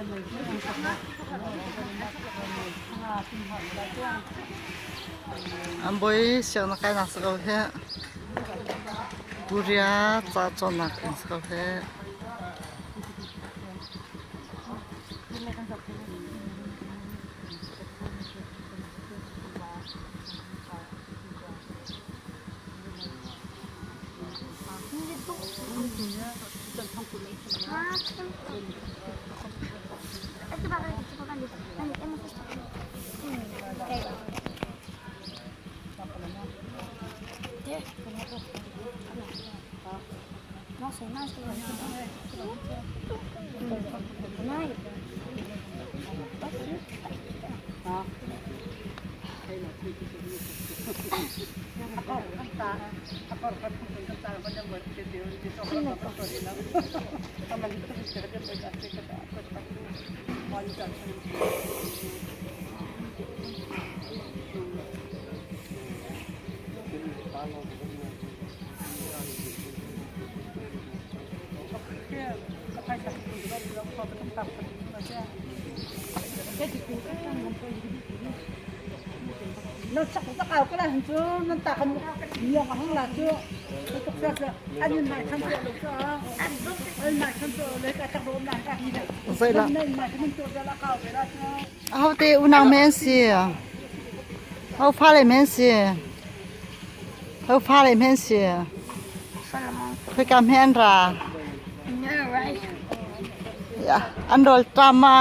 An bawi sianginn kainak si ko hih. Korea ca cawnnak inn si ko hih. Zei lah. Ahote unau men si? Ho fale men si? Ho fale men si? Khoika hme an ra? An rawl ṭam ma?